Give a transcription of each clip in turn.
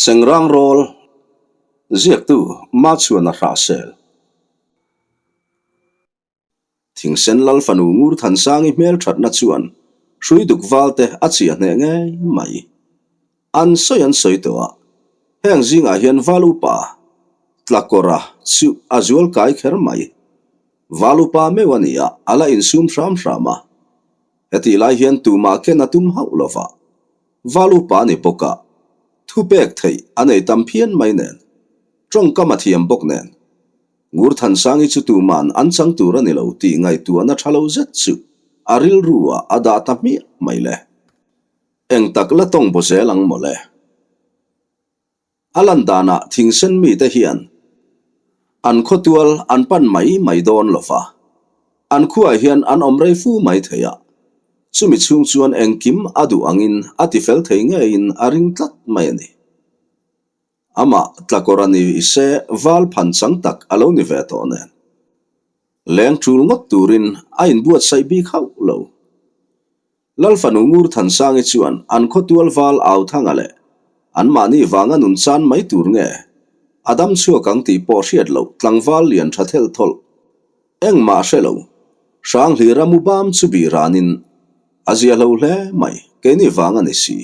Chengrang rawl ziaktu Machhuana Hrahsel. Thingsen Lal fanu Ngur Thansangi hmelthatna chuan hrui duk valte a chiah hneh ngei mai. An sawi an sawi tawh a, heng zingah hian val upa Tlakawra chu a zual kai kher mai. Val upa meuh a ni a, a la insum hram hram a. Hetih lai hian tumah ken a tum hauh lo va. Val upa a ni bawk a, thupek theih a nei tam phian mai nen, tawngkam a thiam bawk nen. Ngurthansangi chu tuman an chang tur a ni lo tih ngaihtuahna tha lo zet chu a rilru ah a dah ta hmiah mai le. Eng tak la tawng baw zel ang mawle. A lan danah thingsen mite hian an khawtual an pan mai mai dawn lo va, an khuaah hian an awm rei fu mai thei a, chumi chhung chuan engkim a duh angin a tifel thei ngeiin a ring tlat mai a ni. Amah tlakawr a ni se val phan chang tak a lo ni ve tawh nen. Leng tul ngawt turin a inbuatsaih bik hauh lo. Lal fanu Ngur Thansangi chuan an khawtual val au thanga leh anmahni vanga nun chan mai tur nge a dam chhuak ang tih pawh hriat loh tlangval lian tha thelh thawlh engmah hre lo Hranghlira mu bam chu bih ranin a zia hlo hle mai keini vang a ni si.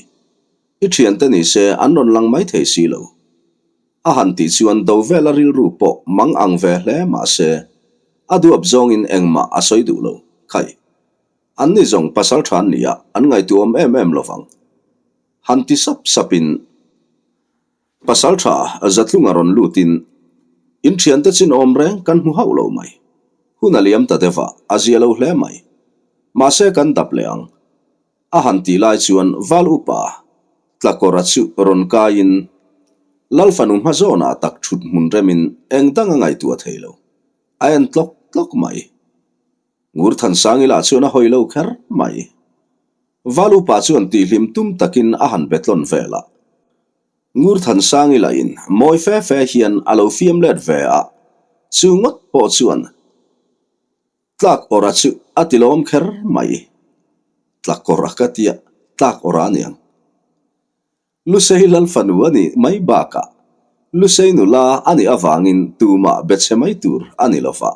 I thiante ni se an rawn lang mai thei si lo. A han tih chuan do vela rilru pawh mang ang ve hle mah se a duap zawngin engmah a sawi duh lo. Khai. An ni zawng pasal tha an nia, an ngaihtuahawm em em lovang. Han ti sap sapin pasal tha Zatlunga rawn lutin in thiante chin awm reng kan hmu hauh lo mai. Hun a liam ta deuh a, a zia lo hle mai. Mahse kan dap leh ang. A han tih lai chuan Val upa Tlakawra chu rawn kaiin Lal fanu hma zawnah tak thut hmun remin eng dang a ngaihtuah thei lo. A en tlawk tlawk mai. Ngur Thansangi lah chuan a hawi lo kher mai. Val upa chuan tihhlim tum takin a han betlawn vel a. Ngur Thansangi lahin mawi fe fe hian a lo fiam let ve a, chu ngawt pawh chuan tlak awrh a chu a ti lawm kher mai. Tlak awrh a ka tia, tlak awrh a aniang. Lusei lal fanu a nih mai bakah Lusei nula a nih avangin tumah be chhe mai tur a ni lova.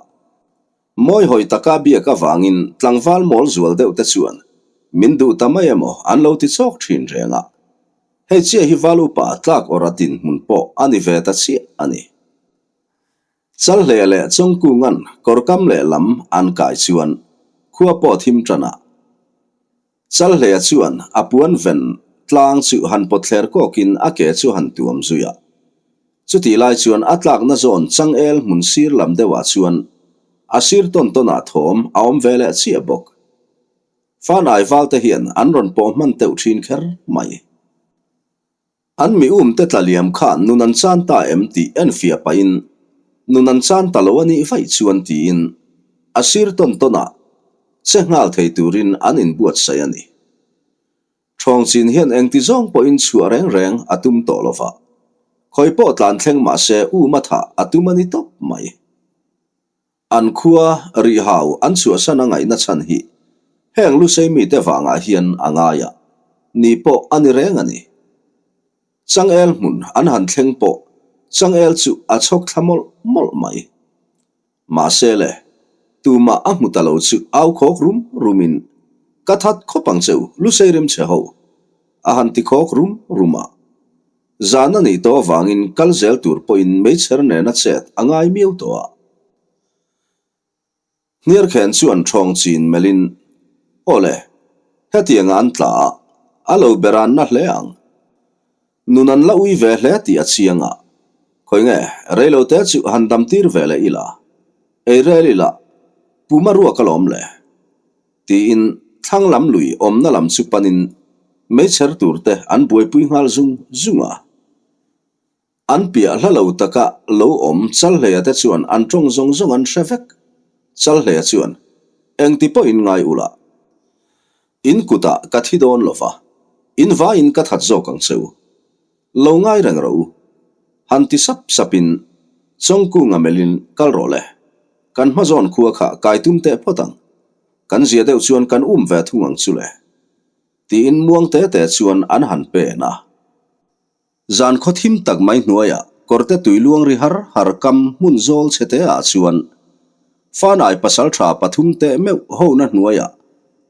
Mawi hawi taka biak avangin tlangval mawl zual deuh te chuan min duh ta mai emaw an lo ti chawk thin reng a. Hei chiah hi val upa tlak awrh a dinhmun pawh a ni ve ta chiah a ni. Chalhle leh Chawngkunga'n kawrkam lehlam an kai chuan khua pawh thim tan a. Chalhleia chuan a puan ven tlang chu han pawt thler kawkin a ke chu han tuam zui a. Chutih lai chuan a tlakna zawn changel hmun sir lam deuhah chuan a sir tawn tawnah thawm a awm ve leh chiah bawk. Fanai valte hian an rawn pawh hman teuh thin kher mai. An mi umte tla liam kha nun an chan ta em tih enfiah pahin nun an chan ta lo a nih vaih chuan tiin a sir tawn tawnah che nghal thei turin an inbuatsaih a ni. Thawngchin hian engti zawng pawhin chhuah reng reng a tum tawh lo va, khawi pawh tlan thleng mah se um a thah a tum a ni tawp mai. An khua rihau an chhuahsan a ngaihna chhan hi heng Lusei mite vangah hian a ngai a, ni pawh a ni reng a ni. Changel hmun an han thleng pawh Changel chu a chhawk thla mawlh mawlh mai. Mahse le, tumah a hmu ta lo chu au khawk rum rumin, Ka that khawp ang che u, Lusei rim chhe ho! a han ti khawk rum rum a. Zan a nih tawh avangin kal zel tur pawhin meichher nena chet a ngai miau tawh a. Hniarkhen chuan ṭhawng chin melhin, Aw le, hetianga an tla a, a lo beranna hle ang. Nun an la ui ve hle tih a chiang a, khawi nge reilote chu han dam tir ve leh ila, ei rel ila, puma ruak alawm le. Tiin thlang lam lui awmna lam chu panin meichher turte an buaipui nghal zung zung a. An piah hla lo taka lo awm Chalhleia te chuan an tawng zawng zawng an hre vek. Chalhleia chuan, Engti pawhin ngai ula, in kutah ka thi dawn lo va, in vaiin ka that zawk ang che u. Lo ngai reng rawh u. Han ti sap sapin Chawngkunga melhin kal rawh le. Kan hma zawn khua kha kai tum teh phawt ang. Kan zia deuh chuan kan um ve thung ang chu le. Tiin muang te te chuan an han pen a. Zan khaw thim tak mai hnuaiah kawrte tui luang ri har har kam hmun zawl chhe te ah chuan Fanai pasaltha pathum teh meuh hona hnuaiah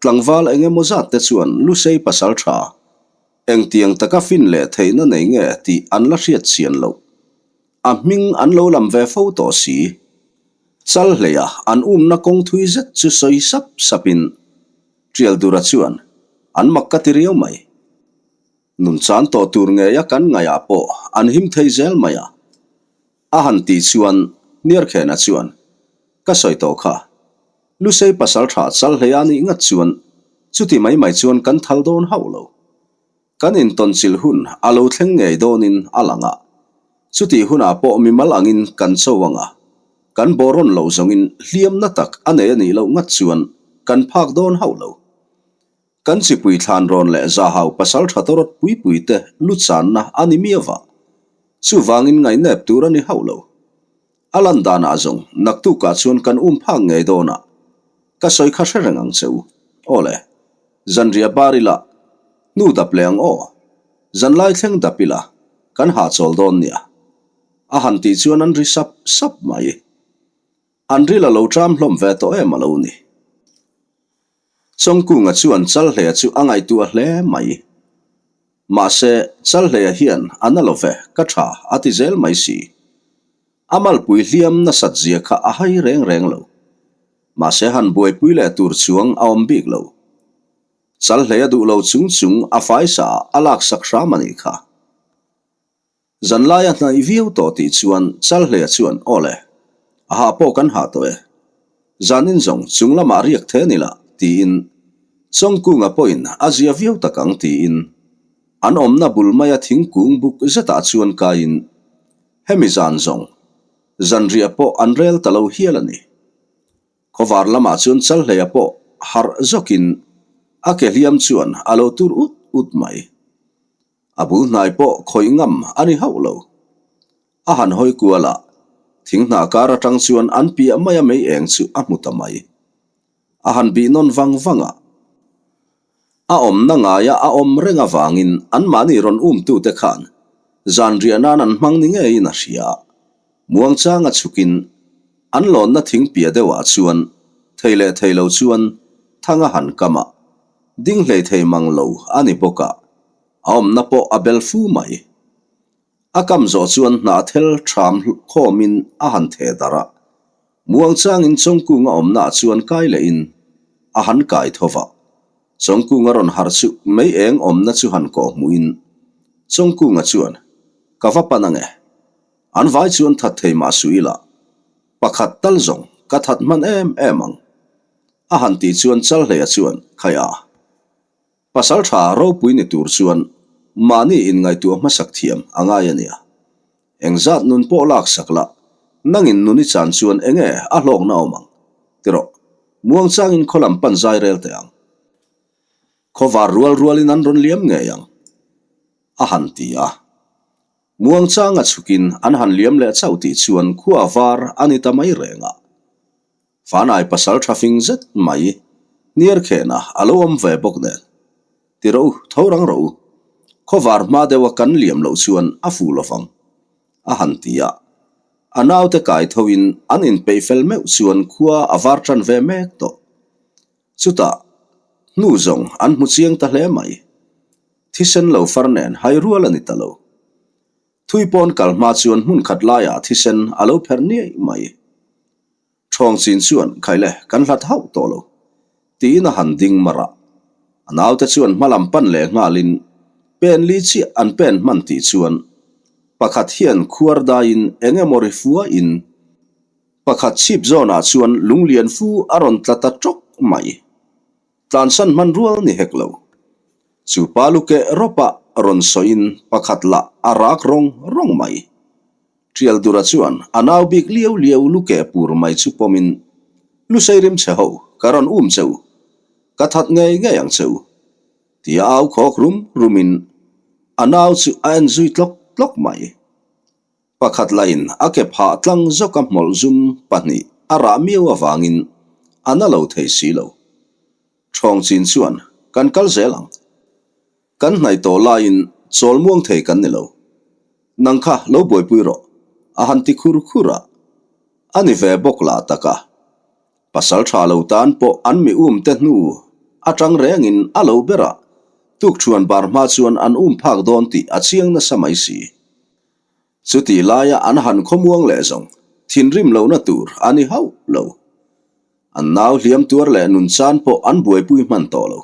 tlangval eng emaw zat te chuan Lusei pasaltha engtiang taka fin leh theihna nei nge tih an la hriat chian loh. A hming an lo lam ve fo tawh si. Chalhleia an umna kawng thui zet chu sawi sap sapin Tialdura chuan an mak ka ti riau mai. Nun chan tawh tur ngeia kan ngaihah pawh an him thei zel mai a. A han tih chuan Niarkhena chuan, Ka sawi tawh kha. Lusei pasal tha chal hlei a nih ngat chuan chuti mai mai chuan kan thal dawn hauh lo. Kan intawn chilh hun a lo thleng ngei dawnin a lang a. Chutih hunah pawh mimal angin kan cho ang a, kan bawrawn loh zawngin hliamna tak a nei a nih loh ngat chuan kan phak dawn hauh lo. Kan chipui thlan rawn leh zahau pasal tha tawrawt pui pui te lu channa a ni miau va, chuvangin ngaihnep tur a ni hauh lo. A lan danah zawng naktukah chuan kan um phak ngei dawn a, ka sawi kha hre reng ang che u. Aw le, zanriah bar ila, hnu dap leh ang aw. Zanlai thleng dap ila, kan hahchawl dawn nia. A han tih chuan an ri sap sap mai. An ril a lo ṭam hlawm ve tawh em a lo ni. Chawngkunga chuan Chalhleia chu a ngaihtuah hle mai. Mahse, Chalhleia hian a na lo ve, ka ṭha a ti zel mai si. A malpui hliam nasat zia kha a hai reng reng lo. Mahse han buaipui leh tur chuang a awm bik lo. Chalhleia duh lo chung chung a faisa ah a laksak hram a nih kha. Zanlai a hnaih viau tawh tih chuan Chalhleia chuan, Aw le, a hah pawh kan hah tawh e. Zanin zawng chung lamah riak the ni lah, tiin Chawngkunga pawhin a zia viau tak ang tiin an awmna bul maia thingkung buk zetah chuan kaiin hemi zan zawng zanriah pawh an rel ta lo hial a ni. Khawvar lamah chuan Chalhleia pawh harh zawkin a ke hliam chuan a lo tur ut ut mai. A bul hnai pawh khawih ngam a ni hauh lo. A han hawi kual a, thing hnah kar atang chuan an piah mai a mei eng chu a hmu ta mai. A han bih nawn vang vang a. A awmna ngaia a awm reng avangin anmahni rawn umtute khan zanriah nan an hmang ni ngeiin a hria. Muangchanga chhukin an lawnna thing piah deuhah chuan thei leh thei lo chuan thang a han kam a. Ding hlei thei mang lo a ni bawk a, a awmna pawh a bel fu mai. A kam zawh chuan hnahthel ṭham khawmin a han theh darh a, muangchangin Chawngkung a awmnaah chuan kai lehin a han kai tho va. Chawngkunga rawn harh chu mei eng awmna chu han kawh hmuhin Chawngkunga chuan, Ka va pan ange. An vai chuan that thei mah suh ila, pakhat tal zawng ka that hman em em ang. A han tih chuan Chalhleia chuan, Khai a. Pasal tha ropui ni tur chuan mahni inngaihtuah hmasak thiam a ngai a nia. Engzat nun pawh laksak la, nangin nun i chan chuan enge a hlawkna awm ang? Tirawh, muangchangin khaw lam pan zai rel teh ang. Khawvar rual rualin an rawn liam ngei ang, a han ti a. Muangchanga chhukin an han liam leh chauh tih chuan khua var a ni ta mai reng a. Fanai pasal tha fing zet mai Niarkhena a lo awm ve bawk nen. Ti rawh u, tho rang rawh u. Khawvar hma deuha kan liam loh chuan a fu lovang, a han ti a. A naute kai thoin an inpeih fel meuh chuan khua a var tan ve mek tawh. Chutah, hnu zawng an hmu chiang ta hle mai. Thisen lo far nen hai rual a ni ta lo. Thui pawn kal hma chuan hmun khat laiah thisen a lo pherh niaih mai. Thawng chin chuan, Khai le, kan hlat hauh tawh lo, tiin a han ding mar a. A naute chuan hma lam pan leh nghalin pen li chiah an pen hman tih chuan pakhat hian khuar daiin eng emaw ri fuain pakhat chhip zawnah chuan lunglian fu a rawn tla ta tawk mai. Tlansan hman rual ni hek lo. Chu pa lu keh rawpa rawn sawiin pakhat lah a rak rawng rawng mai. Tialdura chuan a nau bik liau liau lu keh pur mai chu pawmin, Lusei rim che ho, ka rawn um che u. Ka that ngei ngei ang che u. Tia au khawk rum rumin a nau chu a en zui tlawk tlawk mai. Pakhat lahin a ke phah tlang zawka hmawlh zum pahnih a rah miau avangin a na lo thei si lo. Thawng chin chuan kan kal zel ang. Kan hnaih tawh laiin chawl muang thei kan ni lo. Nang kha lo buaipui rawh, a han ti khur khur a. A ni ve bawk lah tak a. Pasal tha lo tan pawh an mi um te hnu atang rengin a lo ber a, tukṭhuan bar hma chuan an um phak dawn tih a chiang nasa mai si. Chutih laia an han khawmuang leh zawng thinrim lohna tur a ni hauh lo. An nau hliam tuar leh nun chan pawh an buaipui hman tawh lo.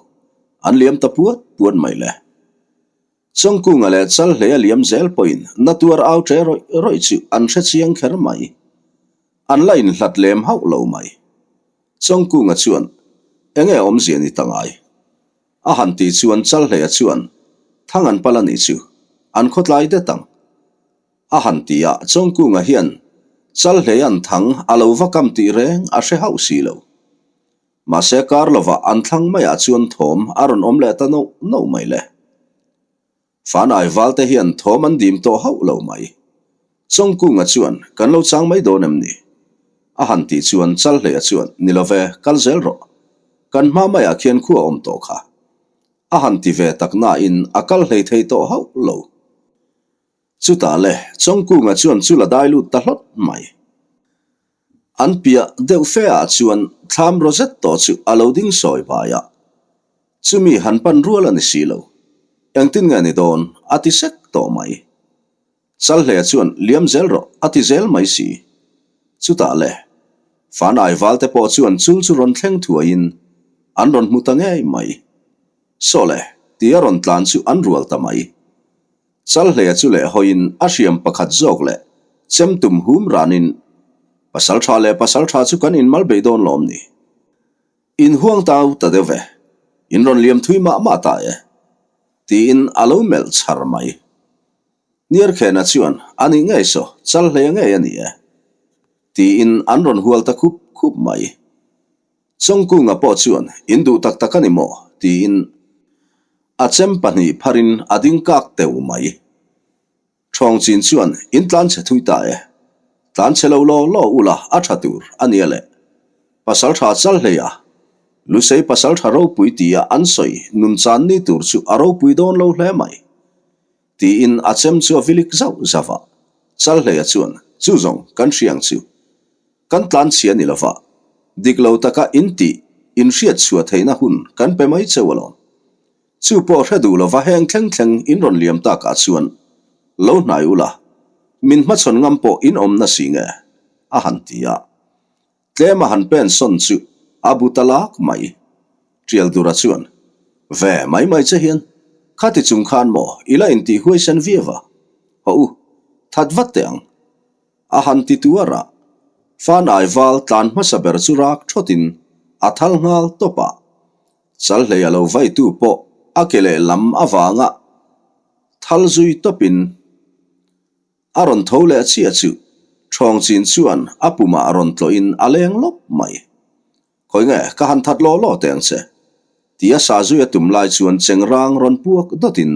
An liam ta puat puat mai le. Chawngkunga leh Chalhlei a liam zel pawhin na tuar au ṭe rawih rawih chu an hre chiang kher mai. An la inhlat lem hauh lo mai. Chawngkunga chuan, Enge awmzia ni ta ngai? A han tih chuan Chalhleia chuan, Thang an pal a nih chu, an khawtlai det ang. A han ti a, Chawngkunga hian Chalhleia'n thang a lo va kam tih reng a hre hauh si lo. Mahse kar lovah an thlang maiah chuan thawm a rawn awm leh ta noh noh mai le. Fanai valte hian thawm an dim tawh hauh lo mai. Chawngkunga chuan kan lo chang mai dawn em ni? A han tih chuan Chalhleia chuan ni love kal zel rawh. Kan hma maiah khian khua awm tawh kha. A han ti ve tak nain a kal hlei thei tawh hauh lo. Chutah le, Chawngkunga chuan chu la dai lut ta hlawt mai. An piah deuh fe ah chuan thlam raw zet tawh chu a lo ding sawi bai a. Chumi han pan rual a ni si lo. Engtin nge ni dawn? a ti sek tawh mai. Chalhlea chuan liam zel rawh a ti zel mai si. Chutah le, Fanai valte pawh chuan chul chu rawn thleng thuaiin an rawn hmu ta ngei mai. Saw le, tia rawn tlan chu an rual ta mai. Chalhleia chu leh hawiin a hriam pakhat zawk leh chem tum hum ranin, Pasaltha leh pasaltha chu kan inmal bei dawn lawm ni? In huang tau ta deuh ve, in rawn liam thui mah mah ta e, tiin a lo melh chhar mai. Niarkhena chuan, A nih ngei saw, Chalhleia ngei a ni e, tiin an rawn hual ta khup khup mai. Chawngkunga pawh chuan, In duh tak tak a ni maw? tiin a chem pahnih pharin a ding kak teuh mai. Thawngchin chuan, In tlan chhe thui ta e. Tlan chhe lo law law ula a tha tur a nia le. Pasal tha chal hlei a, Lusei pasal tha ropui tia an sawi nun chan ni tur chu a ropui dawn lo hle mai. Tiin a chem chu a vilik zauh zauh a. Chalhleia chuan, Chu zawng kan hria ang chu. Kan tlan chhia ni lova, dik lo taka in tih, in hriat chhuah theihna hun kan pe mai cheu alawm. Chu pawh hre duh lova heng thleng thleng in rawn liam takah chuan lo hnai ula, min hmachhawn ngam pawh in awm na si nge? a han ti a. Tlem a han pen sawn chu a bu ta lak mai. Tialdura chuan, Ve mai mai che hian, khati chung khan maw i la intih huaisen viau a? Hawh u, that vat teh ang. A han ti tuar a, Fanai val tlan hmasa ber chu rak thawtin a thal nghal tawp a. Chalhlei a lo vaitu pawh a ke leh lam avanga thal zui tawpin a rawn tho leh chiah chu Thawngchin chuan a pumah rawn tlawhin a leng lawp mai. Khawi nge ka han that law law teh ang che? Tia sa zui a tum lai chuan chengrang rawn puak dawtin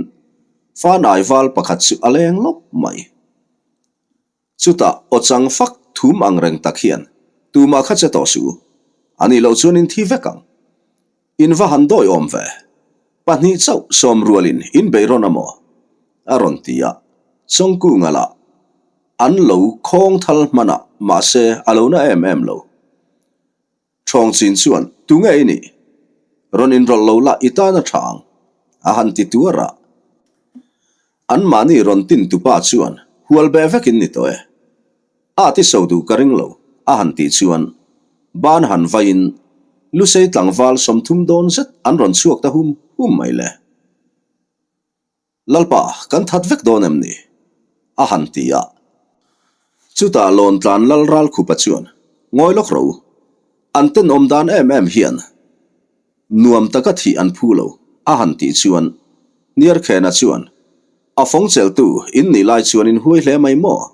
Fanai val pakhat chu a leng lawp mai. Chutah aw chang fak thum ang reng tak hian tumah kha che tawh suh u. A nih loh chuan in thi vek ang. In va han dawi awm ve. Pahnih chauh sawm rualin in bei rawn a maw? A rawn ti a. Chawngkunga lah an lo khawng thal hman a, mahse a lo na em em lo. Thawngchin chuan, Tu nge i nih? Rawn inrawlh lo la i tan a tha ang, a han ti tuar a. Anmahni rawn tin tupa chuan, Hual beh vekin ni tawh e. A ti so duh ka ring lo, a han tih chuan, ban han vaiin Lusei tlangval 30 dawn zet an rawn chhuak ta hum hum mai le. Lalpa, kan that vek dawn em ni? a han ti a. Chutah Lawntlan Lal Ralkhupa chuan, Ngawi lawk ro, an tenawm dan em em hian nuam taka thih an phu lo, a han tih chuan Niarkhena chuan, A fawng cheltu in nih lai chuan in huai hle mai maw?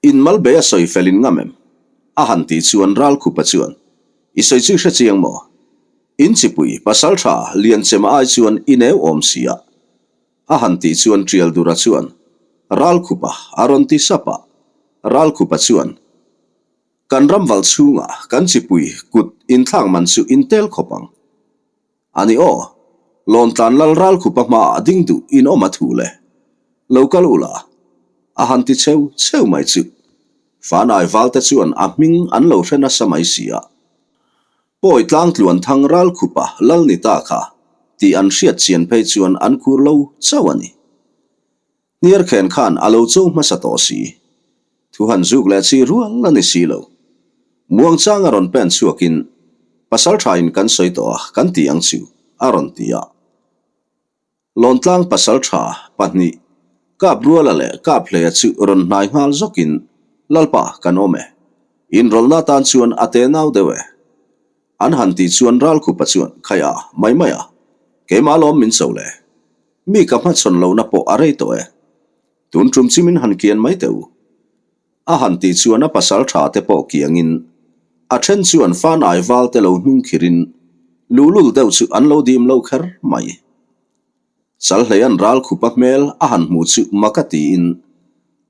In mal bei a sawi fel in ngam em? A han tih chuan Ralkhupa chuan, I sawi chu i hre chiang maw? In chipui pasal tha Lianchema ai chuan i neu awm si a. A han tih chuan Tialdura chuan, Ralkhupa a rawn ti sap a. Ralkhupa chuan, Kan ramval chhungah kan chipui kut inthlak man chu in tel khawp ang. A ni aw, Lawntlan lal Ralkhupa hmaah ding duh in awm a thu le. Lo kal ula. A han ti cheu cheu mai chu. Fanai valte chuan a hming an lo hre nasa mai si a. Pawi tlangtluan thang ral khupa lal ni ta kha tih an hriat chian phei chuan an khur lo chauh a ni. Hniarkhen khan a lo cho hmasa tawh si. Thu han zuk leh chi rual a ni si lo. Muangchang a rawn pen chhuakin, Pasal thain kan sawi tawh a, kan ti ang chu, a rawn ti a. Lawntlang pasal tha pahnih, Kapruala leh Kaphleia chu rawn hnai nghal zawkin, Lalpa, kan awm e. Inrawlhna atan chuan a tenau deuh e. An han tih chuan Ralkhupa chuan, Khaia, mai mai a, keimah lawm min cho le. Mi ka hmachhawn lohna pawh a rei tawh e. Tun tum chi min han kian mai teh u. A han tih chuan a pasal tha te pawh kiangin a then chuan fanai val te lo hnung khirin luhlul deuh chu an lo dim lo kher mai. Chalhleian Ralkhupa hmel a han hmuh chu mak a tiin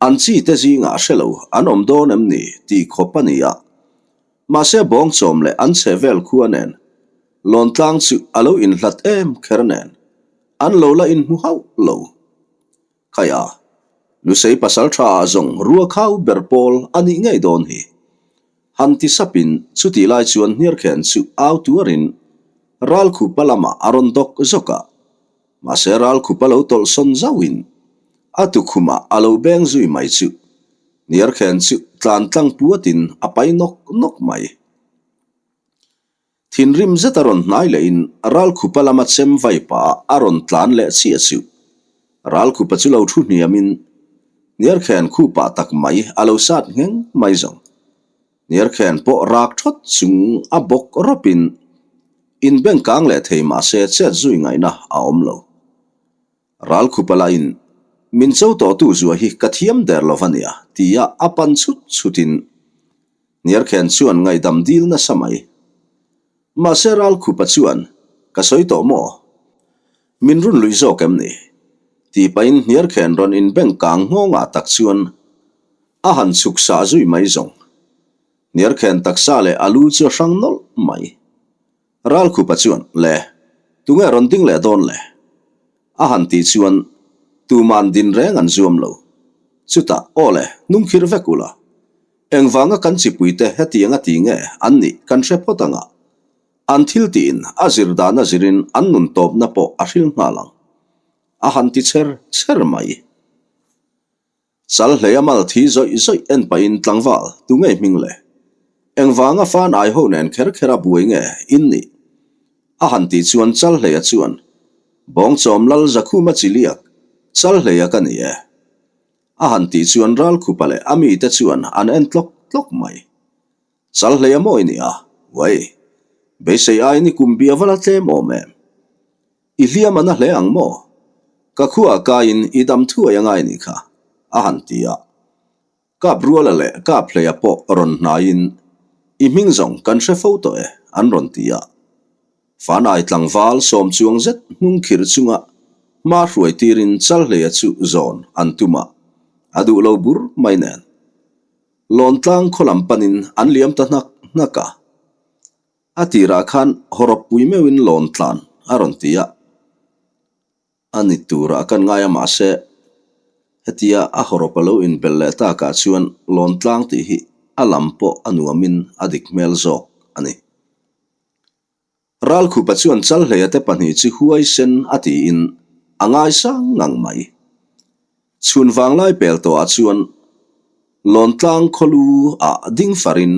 an chi te zingah hre lo an awm dawn em ni tih khawp a ni a. Mahse bawngchawm leh an chhe vel khua nen Lawntlang chu a lo inhlat em kher nen an lo la inhmu hauh lo. Khaia, Lusei pasal tha ah zawng rua khau ber pawl a nih ngei dawn hi. Han ti sapin chutih lai chuan hniarkhen chu au tuarin Ralkhupa lamah a rawn dawk zawk a. Mahse Ralkhupa lo tawlhsawn zauhin a tukhumah a lo beng zui mai chu hniarkhen chu tlan tlang puatin a pai nawk nawk mai. Thinrim zet a rawn hnai lehin Ralkhupa lama chem vai pah a rawn tlan leh chiah chu Ralkhupa chu lo thu hniamin Hniarkhen khupah tak mai a lo sat ngheng mai zawng. Hniarkhen pawh rak thawt chung a bawk rawpin inbeng kang leh thei mahse chet zui ngaihna a awm lo. Ralkhupa lahin, Min cho tawhtu zuah hi ka thiam der lo va nia, tia a pan chhut chhutin Hniarkhen chuan ngaihdam dil nasa mai. Mahse Ralkhupa chuan, Ka sawi tawh maw? Min run lui zawk em ni? Tih pahin Hniarkhen rawn inbeng kang nghawngah tak chuan a han chhuk sah zui mai zawng. Hniarkhen taksa leh a lu chu a hrang nawlh mai. Ralkhupa chuan, Le, tunge rawn ding leh dawn le? A han tih chuan tuman din reng an zuam lo. Chutah, Aw le, hnungkhir vek ula. Engvanga kan chipuite hetiang a ti nge an nih kan hre phawt ang a. An thil tiin a zir dan a zirin an nun tawpna pawh a hril nghal ang. A han ti chher chher mai. Chal hlei a mal thi zawih zawih en pahin tlangval tu ngei hming le? Engvanga fan ai ho nen kher kher a buai nge in nih? A han tih chuan Chal hleia chuan, Bawngchawm lal Zakhuma chiliak, Chal hleia ka ni e. A han tih chuan Ralkhupa leh a mite chuan an en tlawk tlawk mai. Chal hleia mawi ni a, uai, beisei aiin i kum bia va la tlem awm em? I hliam a na hle ang maw? Ka khuaah kaiin i dam thuai a ngai nih kha, a han ti a. Kap Ruala leh Kap Hleia pawh rawn hnaiin, I hming zawng kan hre fo tawh e, an rawn ti a. Fanai tlangval sawm chuang zet hnung khir chunga hma hruai tirin Chalhleia chu zawn an tum a, a duh lo bur mai nen. Lawntlang khaw lam panin an liam ta hnak hnak a. A tirah khan hawrawp pui meuhin lawn tlan a rawn ti a, a ni turah kan ngai a mahse hetia a hawrawp a lo inbelh leh takah chuan lawn tlang tih hi a lam pawh a nuamin a dik hmel zawk a ni. Ralkhupa chuan Chalhleia te pahnih chu huaisen a tiin a ngaisang ngang mai. Chhun vanglai pel tawhah chuan Lawntlang khawlu ah ding farin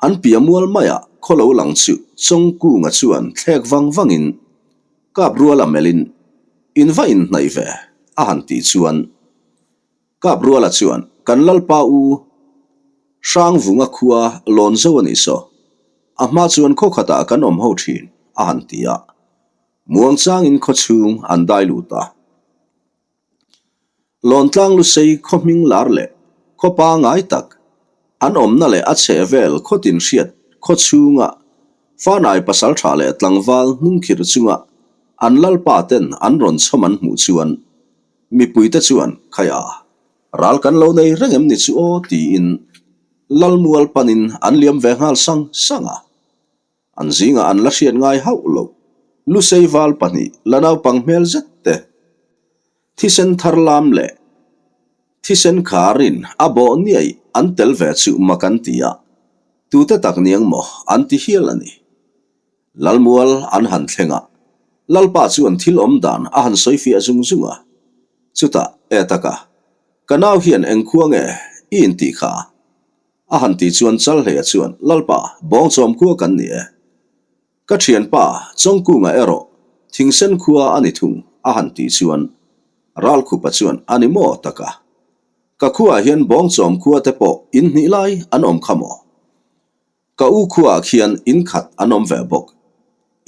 an pia mual maiah khaw lo lang chu Chawngkunga chuan thlek vang vangin Kap Ruala melhin in va inhnaih ve a han tih chuan Kap Ruala chuan kan Lalpa u Hrangvunga khua lawn zo a nih saw a hma chuan khaw khatah kan awm ho thin a han ti a, muangchangin khaw chhung an dai lut a. Lawntlang Lusei khaw hming lar leh khaw pangai tak, an awmna leh a chheh vel khaw tin hriat khaw chhunga Fanai pasaltha leh tlangval hnungkhir chunga an lalpa ten an rawn chhawm an hmuh chuan mipuite chuan Khaia, ral kan lo nei reng em ni chu aw tiin Lalmual panin an liam ve nghal sang sang a. An zingah an la hriat ngai hauh lo. Lusei val pahnih la naupang hmel zet te, thisen thar lam leh Thisen kharin a bawh niaih an tel ve chu mak an ti a, tute tak niang maw an ti hial a ni. Lalmual an han thleng a, Lalpa chuan thil awm dan a han sawi fiah zung zung a. Chutah, E taka, ka nau hian engkhua nge i intih kha? A han tih chuan Chalhleia chuan, Lalpa, bawngchawm khua kan ni e. Ka thianpa Chawngkunga erawh thingsen khua a ni thung a han tih chuan Ralkhupa chuan a ni maw taka? Ka khuaah hian bawngchawm khua te pawh in hnih lai an awm kha maw? Ka u khuaah khian in khat an awm ve bawk.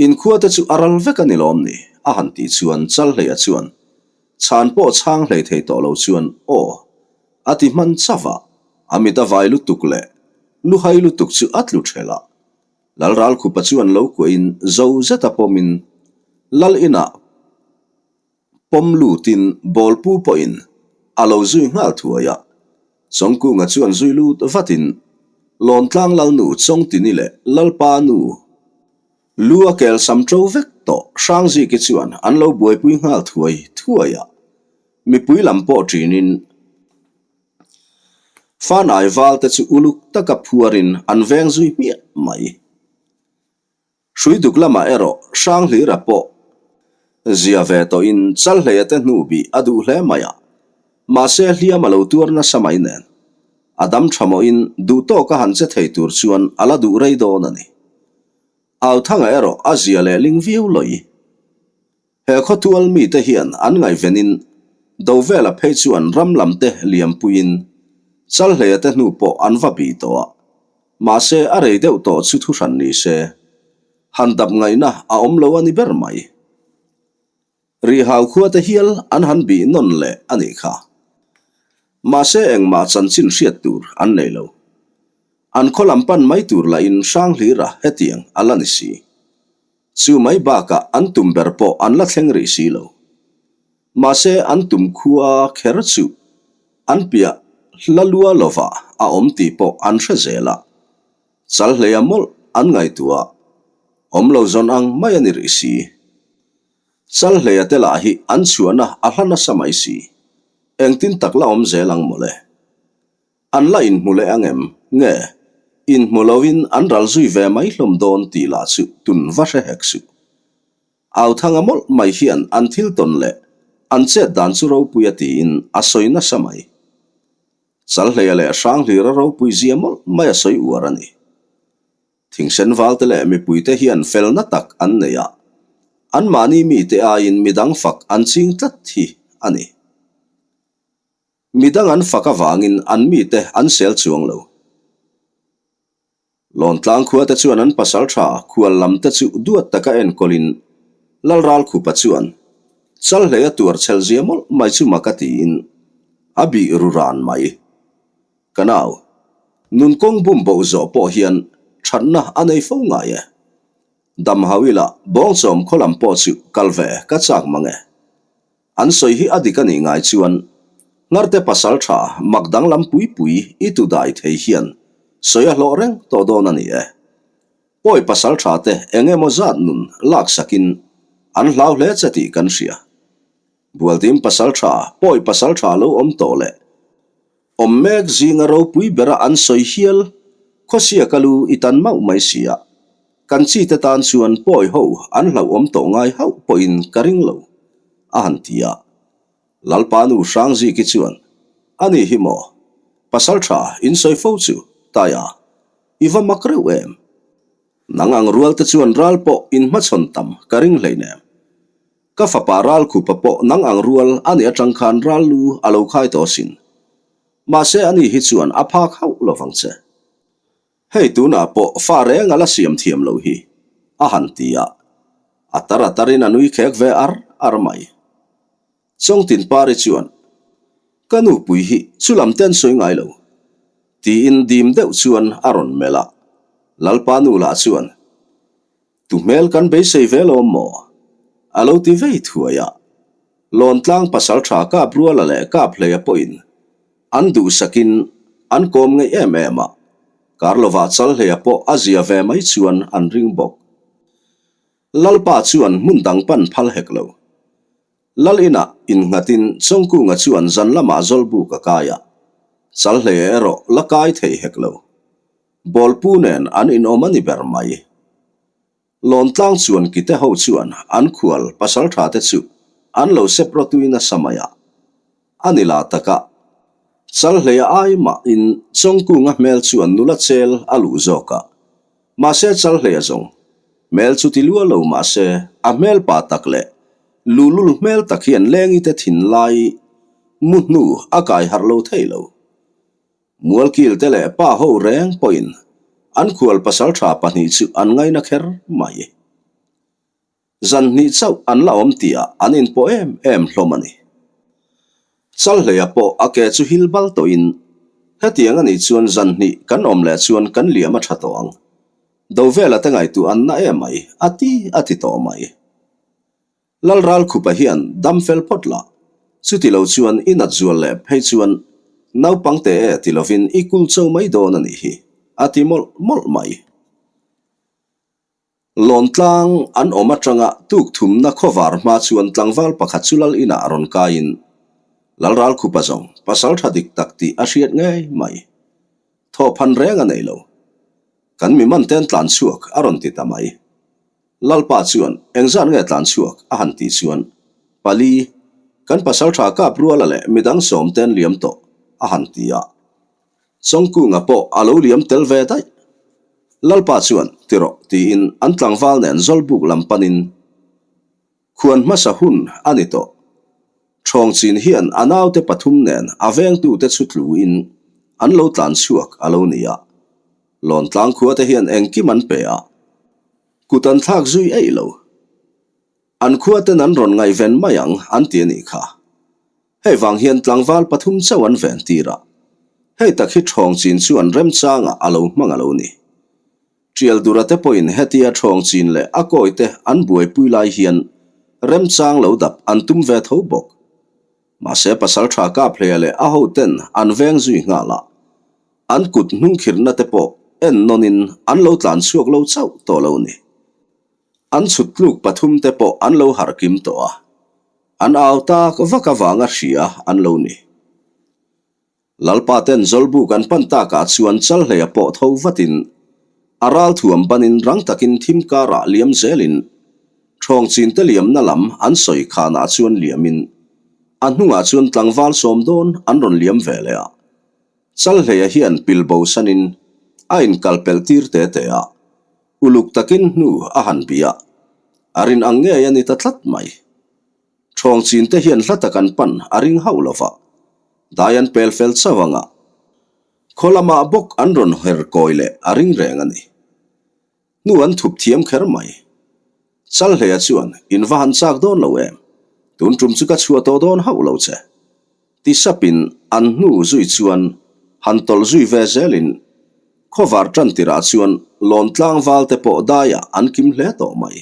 In khua te chu a ral vek a ni lawm ni? a han tih chuan Chalhleia chuan chhan pawh chhang hlei thei tawh lo chuan aw a ti hman chauh a, a mit a vai lutuk leh luhai lutuk chu a tlu ṭhelh a. Lalralkhupa chuan lo kuahin zo zeta pawmin Lal inah pawm lutin bawlpu pawhin a lo zui nghal thuai a. Chawngkunga chuan zui lut vatin Lawntlang Lalnu Chawngtini leh Lalpa nu lu a kel sam ṭo vek tawh Hrangziki chuan an lo buaipui nghal thuai thuai a. Mipui lam pawh ṭinin Fanai val te chu uluk taka phuarin an veng zui hmiah mai. Hrui duk lamah erawh Hranghlira pawh zia ve tawhin Chalhleia te hnu bih a duh hle mai a, mahse hliam a lo tuar nasa mai nen a dam tha mawhin duh tawka han che thei tur chuan a la duh rei dawn a ni. Authanga erawh a zia leh ling viau lawi. He khawtual mite hian an ngaihvenin Dovela phei chuan ram lam te liampuiin Chalhleia te hnu pawh an va bih tawh a, mahse a rei deuh tawh chu thuhran ni se, han dap ngaihna a awm lo a ni ber mai. Rihau khua te hial an han bih nawn leh a nih kha. Mahse engmah chanchin hriat tur an nei lo. An khaw lam pan mai tur lahin Hranghlira hetiang a la ni si. Chu mai bakah an tum ber pawh an la thleng rih si lo. Mahse an tum khua kher chu an piah hla lua lovah a awm tih pawh an hre zel a. Chalhleia mawlh an ngaihtuah awm lo zawn ang mai a ni rih si. Chalhleia te lah hi an chhuahna a hla nasa mai si. Engtin tak la awm zel ang mawle. An la inhmu leh ang em? Nge, inhmu loin an ral zui ve mai hlawm dawn tih lah chu tun va hre hek suh. Authanga mawlh mai hian an thil tawn leh an chet dan chu ropui a tiin a sawi nasa mai. Chalhleia leh Hranghlira ropui zia mawlh mai a sawi uar a ni. Thingsen valte leh mipuite hian felna tak an nei a, anmahni mite aiin midang fak an ching tlat hi a ni. Midang an fak avangin an mite an sel chuang lo. Lawntlang khuate chuan an pasal tha khual lamte chu duat taka enkawlin Lalralkhupa chuan Chalhleia tuar chhel zia mawlh mai chu mak a tiin a bih ru ran mai. Ka nau, nunkawng bum boh zawh pawh hian thatna a nei fo ngai e. Dam hau ila bawngchawm khaw lam pawh chu kal ve ka chak mang e. An sawi hi a dik a nih ngai chuan Ngarte pasal tha mak danglam pui pui i tu dai thei hian sawi a hlawh reng tawh dawn a ni e. Pawi pasal tha te eng emaw zat nun lak sakin an hlau hle che tih kan hria. Bualdim pasal tha pawi pasal tha lo awm tawh leh Awm mek zinga ropui bera an sawi hial, khawsia ka lu i tan mauh mai si a, kan chi te tan chuan pawi ho an hlauhawm tawh ngai hauh pawhin ka ring lo, a han ti a. Lalpa nu Hrangziki chuan, A ni hi maw? Pasal tha in sawi fo chu, Taia, i va mak reuh em? Nang ang rual te chuan ral pawh in hmachhawn tam ka ring hleinem. Ka fapa Ralkhupa pawh nang ang rual a nih atang khan ral lu a lo khai tawh asin. Mahse ani hi chuan a phak hauh lo vang che. Hei tunah pawh fa reng a la siam thiam lo hi, a han ti a. A tar a tarin a nui khek ve ar ar mai. Chawngtinpari chuan, Ka nupui hi chulam te an sawi ngai lo, tiin dim deuh chuan a rawn melh a. Lalpa nu lah chuan, Tu hmel kan beisei ve lo maw? A lo ti vei thuai a. Lawntlang pasal tha kap ruala leh kap hleia pawhin an duhsakin an kawm ngeih em em a, Karlovah Chalhleia pawh a zia ve mai chuan an ring bawk. Lalpa chuan hmun dang pan phal hek lo. Lal inah innghatin Chawngkunga chuan zan lamah Zawlbuk a kai a, Chalhleia erawh la kai thei hek lo. Bawlpu nen an inawm a ni ber mai. Lawntlang chuan kite ho chuan an khual pasaltha te chu an lo sep rawtui nasa mai a. A ni la taka Chalhleia ai mahin Chawngkunga hmel chuan nula chel a luh zawk a. Mahse Chalhleia zawng hmel chu ti lua lo mahse a hmel pa tak leh luhlul hmel tak hian Lengite thinlai mu hnu a kai harh lo thei lo. Mualkil te leh pa ho reng pawhin an khual pasal tha pahnih chu an ngaina kher mai. Zan hnih chauh an la awm tihah an inpawh em em hlawm a ni. Chalhleia pawh a ke chu hil bal tawhin, Hetiang a nih chuan zan hnih kan awm leh chuan kan liam a tha tawh ang. Dovela te ngaihtuah an na em mai, a ti a ti tawh mai. Lalral khupa hian dam fel phawt la, chuti lo chuan i nat zual leh phei chuan naupang te e ti lovin i kul cho mai dawn a nih hi, a ti mawlh mawlh mai. Lawntlang an awm atanga tuk thumna khawvar hma chuan tlangval pakhat chu lal inah a rawn kaiin Lalral khupa zawng pasal tha dik tak tih a hriat ngei mai. Thawhphan reng a nei lo. Kan mi man ten tlan chhuak a rawn ti ta mai. Lalpa chuan, Engzat nge tlan chhuak? a han tih chuan, Pali, kan pasaltha kap ruala leh midang sawm ten liam tawh, a han ti a. Chawngkunga pawh a lo liam tel ve daih. Lalpa chuan, Ti rawh, tiin an tlangval nen Zawlbuk lam panin khuan hmasa hun a ni tawh. Chawngchin hian a naute pathum nen a vengtute chu tluin an lo tlan chhuak a lo ni a. Lawntlang khuate hian engkim an pe a, kut an thlak zui eih lo. An khuaten an rawn ngaihven mai ang an ti a nih kha. Hei vang hian tlangval pathum chauh an ven tir a, hei tak hi Chawngchin chu an remchangah a lo hmang a lo ni. Tialdura te pawhin hetia Chawngchin leh a kawite an buaipui lai hian remchang lo dap an tum ve tho bawk. Mahse Pasaltha Kaphleia leh a hoten an veng zui nghal a, an kut hnungkhirhna te pawh en nawnin an lo tlan chhuak lo chauh tawh lo ni. An chhut tluk pathum te pawh an lo harh kim tawh a, an au tak vak avanga hria an lo ni. Lalpa ten Zawlbuk an pan takah chuan Chalhleia pawh tho vatin a ralthuam banin rang takin thim karah liam zelin Chawngchin te liamna lam an sawi khanah chuan liamin a hnungah chuan tlangval sawm dawn an rawn liam ve leh a. Chalhleia hian pilbo sanin a inkal pelh tir te te a, uluk takin hnu a han bih a, a rin ang ngei a ni ta tlat mai. Chawngchin te hian hla tak an pan a ring hauh lo va, dai an pel fel chauh ang a, khaw lamah bawk an rawn her kawi leh a ring reng a ni. Hnu an thup thiam kher mai. Chalhleia chuan, In va han chak dawn lo em? Tun tum chu ka chhuah tawh dawn hauh lo che. Ti sapin an hnu zui chuan han tawlh zui ve zelin khawvar tan tirah chuan lawntlang val te pawh daiah an kim hle tawh mai.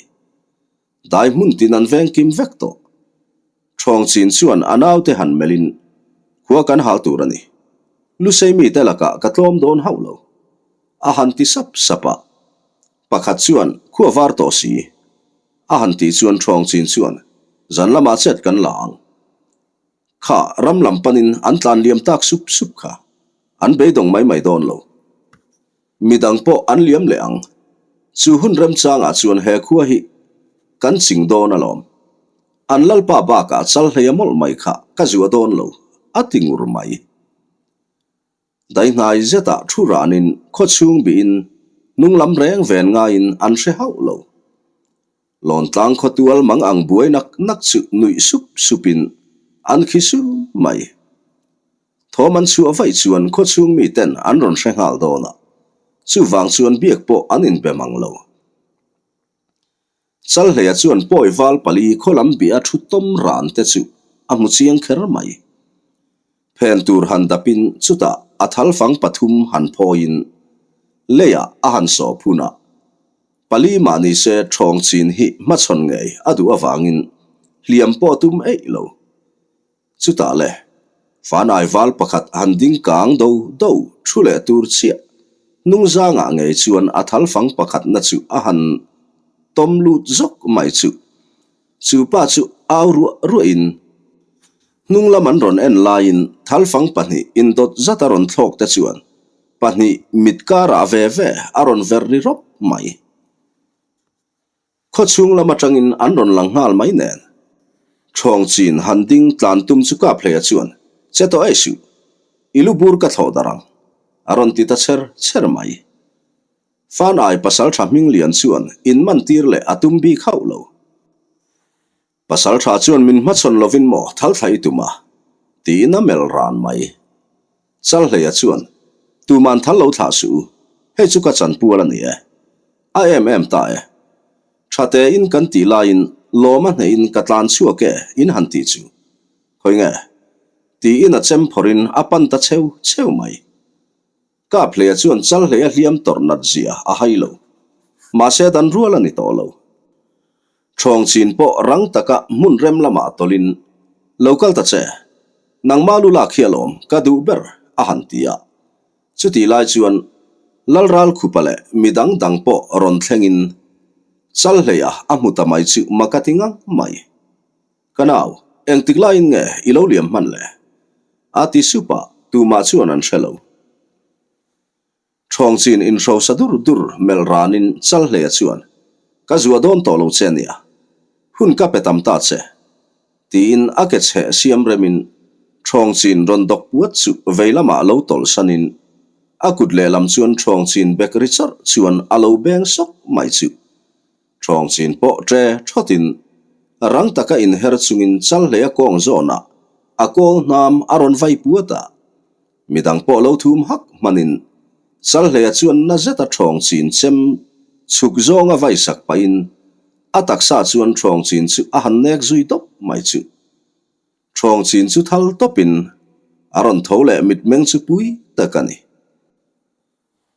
Dai hmun tin an veng kim vek tawh. Chawngchin chuan a naute han melhin, Khua kan hal tur a ni. Lusei mite lakah ka tlawm dawn hauh lo. A han ti sap sap a. Pakhat chuan, Khua var tawh si. A han tih chuan Chawngchin chuan, Zan lamah chet kan la ang. Kha ram lam panin an tlan liam tak sup sup kha. An beidawng mai mai dawn lo. Midang pawh an liam leh ang. Chu hun remchangah chuan he khua hi kan ching dawn alawm. An lalpa bakah chal hlei a mawlh mai kha ka zuah dawn lo, a ti ngur mai. Daihnai zetah thu ranin khawchhung bihin hnung lam reng ven ngaiin an hre hauh lo. Lawntlang khawtual mang ang buai nak nak chu nuih sup supin an khi su mai. Thawm an chhuah vaih chuan khawchhung miten an rawn hre nghal dawn a, chuvang chuan biak pawh an inbe mang lo. Chalhleia chuan pawi val pali khaw lam bih a thu tawm ran te chu a hmu chiang kher mai. Phen tur han dapin chutah a thalfang pathum han phawiin leiah a han sawh phun a. Pali mah ni se ṭhawng chin hi hmachhawn ngei a duh avangin hliam pawh a tum eih lo. Chutah le, fanai val pakhat han ding kang do do thu leh tur chiah hnungzangah ngei chuan a thalfang pakhatna chu a han tawm lut zawk mai chu. Chu pa chu Au ruah ruahin hnung lam an rawn en laiin thalfang pahnih indawt zat a rawn thlawk te chuan pahnih mit karah ve ve a rawn ver ri rawp mai. Khaw chhung lam atangin an rawn lang nghal mai nen. Thawng chin han ding tlan tum chu kap hleia chuan che tawh ei suh, i lu bur ka thlawh darh ang, a rawn ti ta chher chher mai. Fanai pasaltha hming lian chuan in man tir leh a tum bik hauh lo. Pasaltha chuan min hmachhawn lovin maw thal thla i tum a? tiin a melh ran mai. Chalhleia chuan, Tuman thal lo thlah suh u, hei chu ka chanpual a ni e. A em em ta e. Tha tein kan tih laiin lawm a hnehin ka tlan chhuak e in han tih chu. Khawi nge? tiin a chem phawrhin a pan ta cheu cheu mai. Kaphleia chuan Chalhleia hliam tawrh nat zia a hai lo. Mahse dan rual a ni tawh lo. Thawng chin pawh rang taka hmun rem lamah tawlhin, Lo kal ta che, nangmah lu lak hi alawm ka duh ber a han ti a. Chutih lai chuan Lalral khupa leh mi dang dang pawh rawn thlengin Chalhleia a hmu ta mai chu mak a ti ngang mai. Ka nau, engtik laiin nge i lo liam hman le? A ti sup a, tumah chuan an hre lo. Thawng chin inhrosa dur dur melh ranin Chalhleia chuan, Ka zuah dawn tawh lo che nia, hun ka pe tam ta che, tiin a ke chheh siam remin Thawng chin rawn dawk puat chu vei lamah lo tawlh sanin a kut lehlam chuan Thawng chin bek ri chawrh chuan a lo beng sawk mai chu. Thawng chin pawh ṭe ṭhawtin rang taka inher chungin Chalhleia kawng zawnah a kawl hnam a rawn vai puat a, midang pawh lo thum hak hmanin Chalhleia chuan na zeta thawng chin chem chhuk zawnga vai sak pahin a taksa chuan thawng chin chu a han nek zui tawp mai chu. Thawng chin chu thal tawpin a rawn tho leh mitmeng chu pui tak a ni.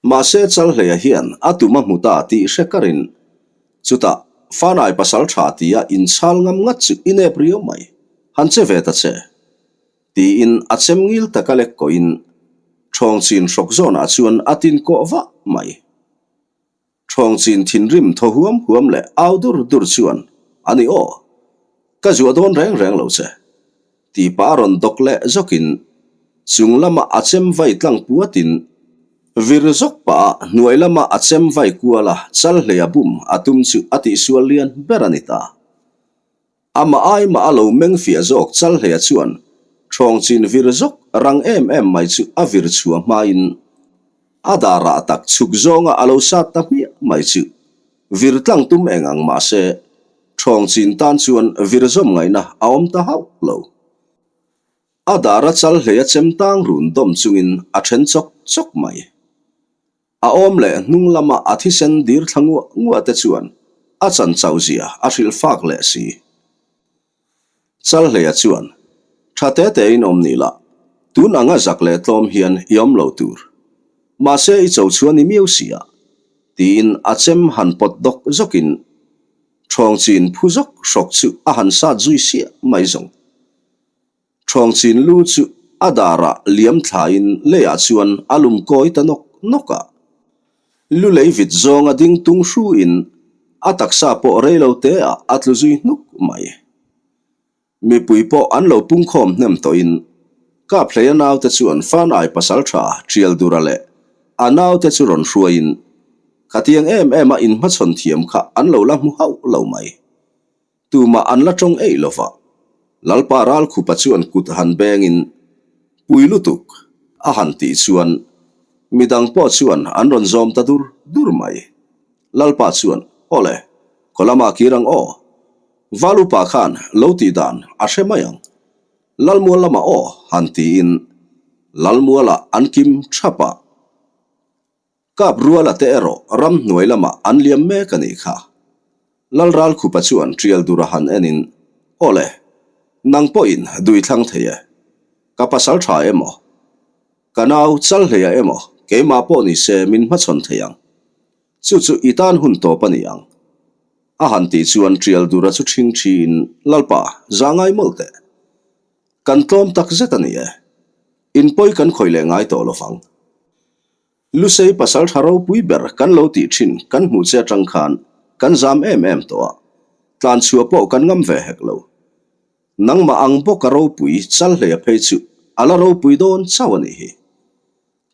Mahse Chalhleia hian a tum a hmu ta tih hre karin chutah Fanai pasal tha tia inchhal ngam ngat chu i nep riau mai, han che ve ta che. Tiin a chem ngil taka lek kawhin Thawng chin hrawk zawnah chuan a tin kawh vah mai. Thawng chin thinrim thaw huam huam leh au dur dur chuan, A ni aw, ka zuah dawn reng reng lo che. Tih pah a rawn dawk leh zawkin chung lama a chem vai tlang puatin vir zawk pah a hnuai lama a chem vai kual a chal hlei a bum a tum chu a tihsual lian ber a ni ta. Amah ai mah a lo meng fiah zawk chal hlei a chuan thawng chin vir zawk rang em em mai chu a vir chhuah hmain a darah tak chhuk zawnga a lo sat ta hmiah mai chu vir tlang tum eng ang mah se Thawng chin tan chuan vir zawm ngaihna a awm ta hauh lo. A dar a chal hlei a chem tang run dawm chungin a then chawk chawk mai. A awm leh hnung lama a thisen dir thla nguah nguah te chuan a chan chauh zia a hrilh fak leh si. Chal hleia chuan, Tha te tein awm ni la, tun anga zak leh tlawm hian i awm lo tur. Mahse i cho chhuan i miau si a, tiin a chem han pawt dawk zawkin Thawng chin phu zawk hrawk chu a han sat zui siah mai zawng. Thawng chin lu chu a darah liam thlain leiah chuan a lum kawi ta nawk nawk a. Lu lei vit zawnga ding tung hruin a taksa pawh rei lo te ah a tlu zui hnuk mai. Mipui pawh an lo pungkhawm hnem tawhin Kaphleia naute chuan Fanai pasaltha Tialdura leh a naute chu rawn hruaiin khatiang em em a inhmachhawn thiam kha an lo la hmu hauh lo mai. Tumah an la tawng eih lo va, Lalpa Ralkhupa chuan kut han bengin, Pui lutuk, a han tih chuan midang pawh chuan an rawn zawm ta dur dur mai. Lalpa chuan, Awle, khaw lamah kir ang aw. Val upa khan lo tih dan a hre mai ang. Lalmual lamah aw, han tiin Lalmualah an kim thap a. Kap ruala te erawh ramhnuai lamah an liam mek a nih kha. Lalralkhupa chuan tial dur a han enin, Awle, nang pawhin dui thlang thei e. Ka pasal tha emaw? Ka nau Chalhleia emaw keimah pawh ni se min hmachhawn thei ang. Chu chu i tan hun tawp a ni ang. A han tih chuan tial dura chu ṭhing ṭhiin, Lalpa, za ngai mawlh teh. Kan tlawm tak zet a ni e. In pawi kan khawih leh ngai tawh lovang. Lusei pasal tha ropui ber kan lo tih thin kan hmuh che atang khan kan zam em em tawh a, tlan chhuah pawh kan ngam ve hek lo. Nangmah ang bawka ropui Chalhleia phei chu a la ropui dawn chauh a nih hi.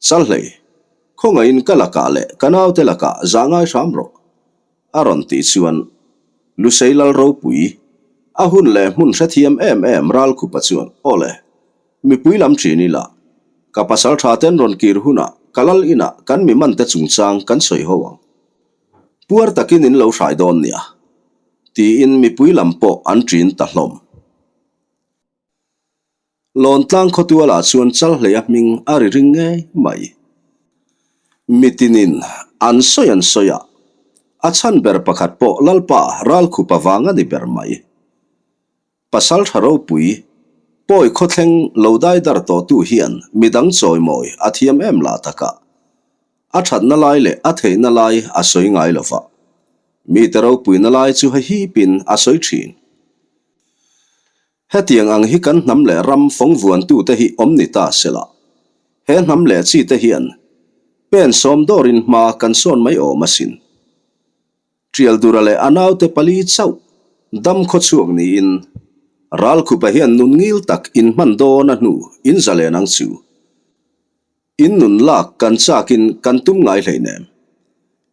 Chalhlei, khawngaihin ka lakah leh ka naute lakah zah ngai hram rawh, a rawn tih chuan Lusei Lal ropui, a hun leh hmun hrethiam em em Ralkhupa chuan, Aw le, mipui lam ṭhin ila, ka pasal ṭha ten rawn kir hunah ka lal inah kan mi mante chungchang kan sawi ho ang. Puar takin in lo hrai dawn nia, tiin mipui lam pawh an ṭin ta hlawm. Lawntlang khawtualah chuan Chalhleia hming a ri ring ngei mai. Mitinin an sawi an sawi a, a chhan ber pakhat pawh Lalpa Ralkhupa vang a ni ber mai. Pasal tha ropui, pawi khawthleng lo dai dar tawhtu hian midang chawimawi a thiam em lah takah. A thatna lai leh a theihna lai a sawi ngai lo va, mite ropuina lai chu hahipin a sawi thin. Hetiang ang hi kan hnam leh ram fawng vuantute hi awm ni ta sela, he hnam leh chite hian pen sawm dawrin hma kan sawn mai awm asin. Tialdura leh a naute pali chauh dam khawchhuak niin Ralkhupa hian nun ngil tak in hman dawn a hnu in zalen ang chu. In nun lak kan chakin kan tum ngai hleinem.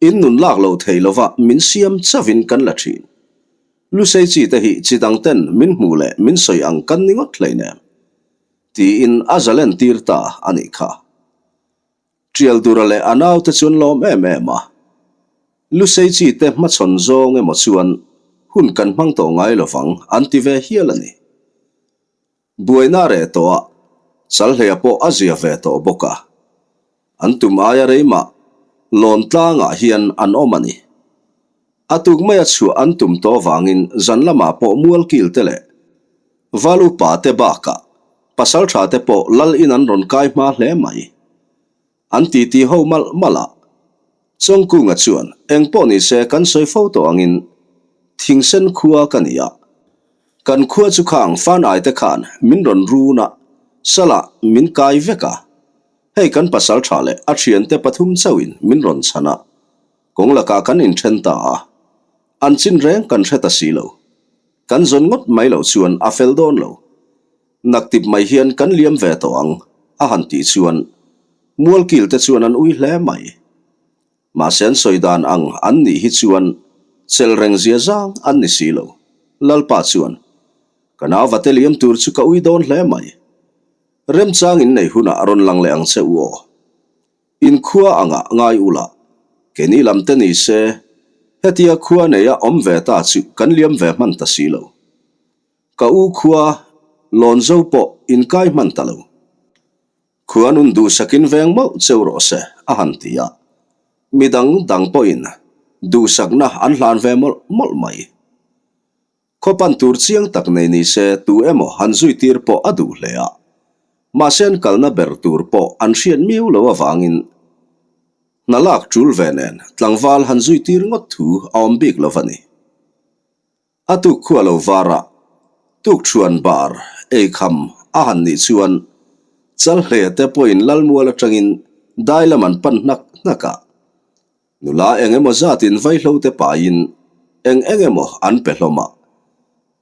In nun lak lo thei lova min siam chauhin kan la thin. Lusei chi te hi chi dang ten min hmuh leh min sawi ang kan ni ngawt hleinem. Tiin a zalen tir ta a nih kha. Tialdura leh a naute chu an lawm em em a. Lusei chi te hmachhawn zawng emaw chuan hun kan hmang tawh ngai lovang an ti ve hial a ni. Buaina a reh tawh a, Chalhleia pawh a zia ve tawh bawk a. An tum aia rei mah lawn tlangah hian an awm a ni. A tuk maia chhuah an tum tawh vangin zan lamah pawh mualkil te leh val upa te bakah pasal tha te pawh lal in an rawn kai hma hle mai. An titi ho malh malh a. Chawngkunga chuan, Eng pawh ni se kan sawi fo tawh angin thingsen khua ka ni a. Kan khua chu khang fan ai te khan min rawn run a, salah min kai vek a. Hei kan pasal tha leh a thiante pathum chauhin min rawn chhan a. Kawng lakah kan inthen ta a. An chin reng kan hre ta si lo. Kan zawn ngawt mai loh chuan a fel dawn lo. Naktip mai hian kan liam ve tawh ang, a han tih chuan Mualkil te chuan an ui hle mai. Mahse an sawi dan ang an nih hi chuan chelh reng zia zang an ni si lo. Lalpa chuan, Ka nauvate liam tur chu ka ui dawn hle mai. Remchang in nei hunah rawn lang leh ang che u aw. Inkhua angah ngai ula, keini lam te ni se, hetia khua neia awm ve ta chu kan liam ve hman ta si lo. Ka u khua lawn zo pawh inkai hman ta lo. Khua nun duhsakin veng mawlh cheu rawh se, a han ti a. Mi dang dang pawhin duhsakna an hlan ve mawlh mawlh mai. Khaw pan tur chiang tak nei ni se tu emaw han zui tir pawh a duh hle a. Mahse an kalna ber tur pawh an hriat miau lo avangin hna lak tul ve nen tlangval han zui tir ngawt thu a awm bik lo va ni. A tuk khua lo var a, tuk thuan bar eikham a han nih chuan Chalhle te pawhin Lalmual atangin dai lam an pan hnak hnak a. Nula eng emaw zatin vaihlo te paiin eng eng emaw an pe hlawm a.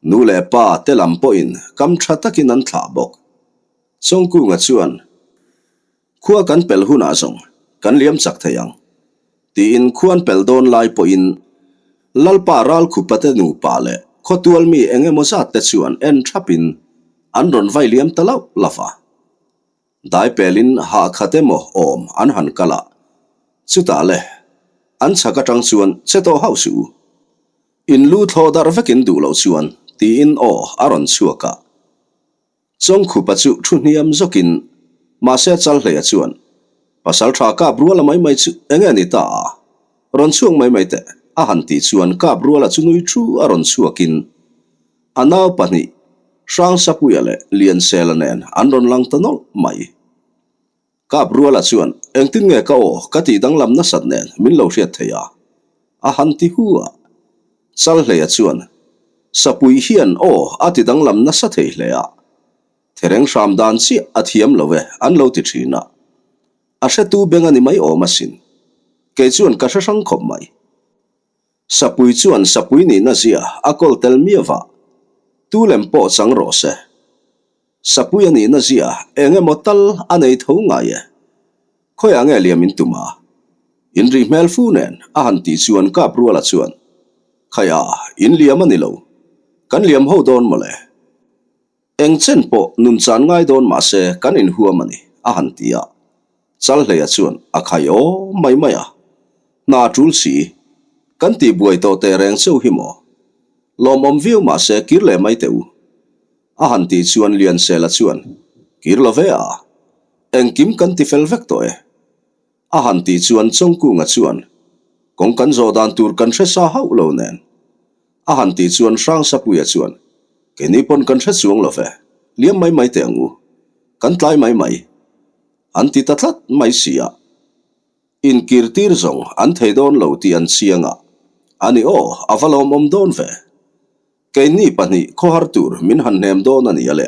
Nu leh pa te lam pawhin kam tha takin an thlah bawk. Chawngkunga chuan, Khua kan pel hunah zawng kan liam chak thei ang, tiin khuan pel dawn lai pawhin Lalpa Ralkhupate nupa leh khawtual mi eng emaw zat te chuan en thapin an rawn vai liam ta lauh lauh a. Dai pelin hah khat emaw awm an han kal a, chutah le an chhak atang chuan che tawh hauh suh u. In lu thlawh darh vekin duh loh chuan tiin aw a rawn chhuak a. Chawngkhupa chu thu hniam zawkin mahse Chalhleia chuan Pasal tha kap ruala mai mai chu eng nge ni ta a? Rawn chhuak mai mai teh a han tih chuan kap ruala chu nui thu a rawn chhuakin a nau pahnih Hrangsapuia leh Liansela nen an rawn lang ta nawlh mai. Kap ruala chuan engtin nge ka aw ka tih danglam nasat nen min lo hriat thei a, a han ti hu a. Chalhleia chuan Sapui hian aw a ti danglam nasa thei hle a, thereng hram dan chiah a thiam lo e an lo ti thin a. A hretu beng a ni mai awm asin. Kei chuan ka hre hrang khawp mai. Sapui chuan sapui nihna zia a kawl tel miau a. Tu lem pawh chang rawh se. Sapui a nihna zia eng emaw tal a nei tho ngai e. Khawiah nge liam in tum a? In rih hmel fu nen a han tih chuan Kap Ruala chuan, Khaia, in liam a ni lo. Kan liam ho dawn mawle. Eng chen pawh nun chan ngai dawn mah se kan inhuam a ni, a han ti a. Chalhleia chuan a khai aw mai mai a. Hna tul si, kan tih buai tawh teh reng cheu hi maw? Lawmawm viau mah se kir leh mai teh u. A han tih chuan Liansela chuan, Kir lo ve a, engkim kan ti fel vek tawh e. A han tih chuan Chawngkunga chuan, Kawng kan zawh dan tur kan hre sa hauh lo nen. A han tih chuan Hrangsapuia chuan, Keini pawn kan hre chuang lo ve, liam mai mai teh ang u. Kan tlai mai mai. An ti ta tlat mai si a. Inkir tir zawng an thei dawn lo tih an chiang a. Ani aw, a va lawmawm dawn ve. Keini pahnih khawhar tur min han hnem dawn a nia le,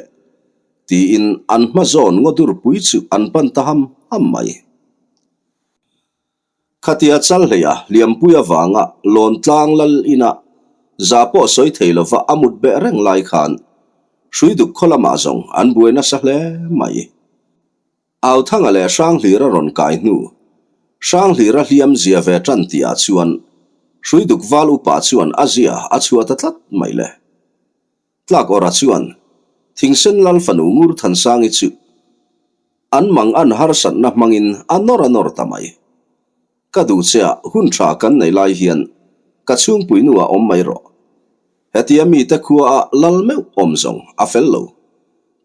tiin an hma zawn ngaw durpui chu an pan ta ham ham mai. Khatia Chalhleia hliampui avanga Lawntlang lal ina za pawh sawi thei lova a mut beh reng lai khan Hruiduk khaw lamah zawng an buai nasa hle mai. Authanga leh Hranghlira rawn kai hnu, Hranghlira hliam zia ve tan tihah chuan Hruiduk val upa chuan a zia a chhuah ta tlat mai le. Tlak awrah chuan Thingsen Lal fanu Ngurthansangi chu an mang an harsatna hmangin a nawr a nawr ta mai. Ka duh che a, hun tha kan nei lai hian ka chhungpui nu ah awm mai rawh. Hetia mite khua a lal meuh awm zawng a fel lo.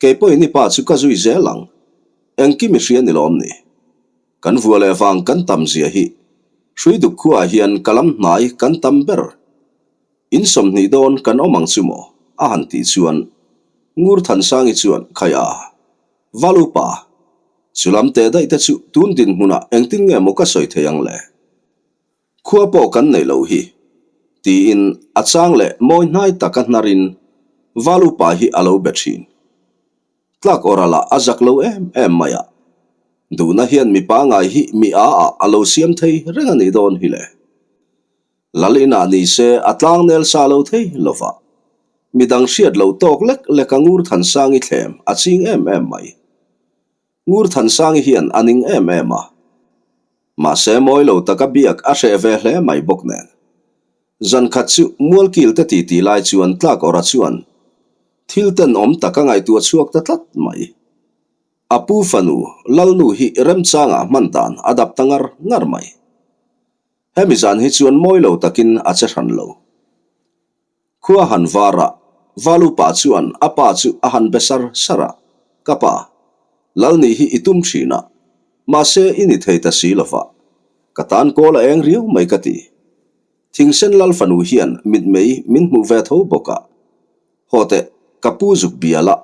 Kei pawhin i pa chu ka zui zel ang. Engkim i hria ni lawm ni? Kan vua leh vang kan tam zia hi Hruiduk khua ah hian ka lam hnai kan tam ber. In 20 dawn kan awm ang chu maw? a han tih chuan Ngurthansangi chuan Khaia, Valupa, chu lam teh daih te chu tun dinhmunah engtin nge maw ka sawi thei ang le? Khua pawh kan neih loh hi, tiin a chang leh mawi hnai taka hnarin Valupa hi a lo be thin. Tlak awrah a zak lo em em mai a, duhna hian mi pangai hi mi a ah a lo siam thei reng a nih dawn hi le. Lal inah ni se a tlang nel sa lo thei lo va, midang hriat loh tawk lek lek a Ngurthansangi thlem a ching em em mai. Ngurthansangi hian a ning em em a, mahse mawi lo taka biak a hreh ve hle mai bawk nen. Zan khat chu Mualkil te titi lai chuan tlak awrha chuan thil tenawm tak a ngaihtuah chhuak ta tlat mai. A pu fanu Lalnu hi remchangah hman dan a dap ta ngar ngar mai. Hemi zan hi chuan mawi lo takin a che hran lo. Khua han var a, Valupa chuan a pa chu a han be sar sar a, Ka pa, Lal nih hi i tum thin a, mahse i ni thei ta si lo va, ka tan kawl a eng riau mai ka ti. Thingsen Lal fanu hian mitmei min hmuh ve tho bawk a, haw teh ka pu zuk bial a,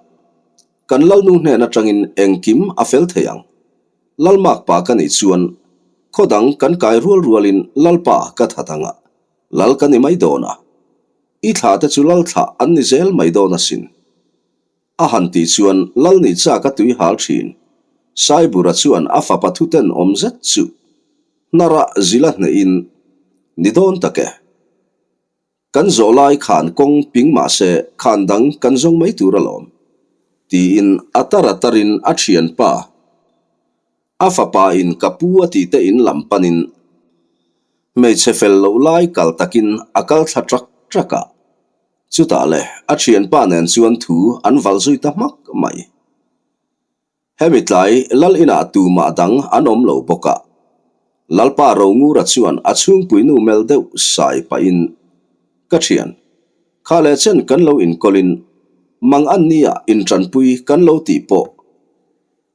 kan Lalnu hnen atangin engkim a fel thei ang. Lalmak pa ka nih chuan khaw dang kan kai rual rualin Lalpa ka that ang a, Lal ka ni mai dawn a. I thla te chu Lal thlah an ni zel mai dawn asin. A han tih chuan Lal nih chak a tui hal thin. Saibura chuan a fapa thuten awm zet chu hnara zila hnehin, Ni dawn tak e. Kan zawh lai khan kawng ping mah se khan dang kan zawng mai tur alawm, tiin a tar a tarin a thianpa, a fapa in ka pu a tih te in lam panin hmeichhe fel loh lai kal takin a kal thla trak trak a, chutah le a thianpa nen chuan thu an valh zui ta hmak mai. Hemi tlai Lal inah tumah dang an awm lo bawk a. Lalpa Rongura chuan a chhungpuinu mel deuh sai pahin, Ka thian, kha leh chen kan lo inkawlin mang an nia intanpui kan lo tih pawh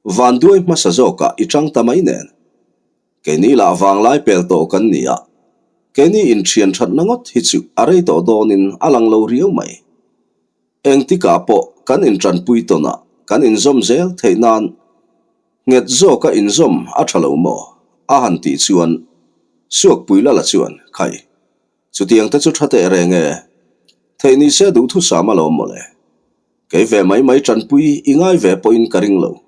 vanduai hmasa zawkah i tang ta mai nen. Keini lah vanglai pel tawh kan ni a, keini inthian thatna ngawt hi chu a rei tawh dawnin a lang lo riau mai. Engtikah pawh kan intanpui tawn a, kan inzawm zel theih nan nghet zawka inzawm a tha lo maw? a han tih chuan Suakpui Lala chuan, Khai, chutiang te chu tha teh reng e, theih ni se duhthusam alawm mawle. Kei ve mai mai tanpui i ngai ve pawhin ka ring lo.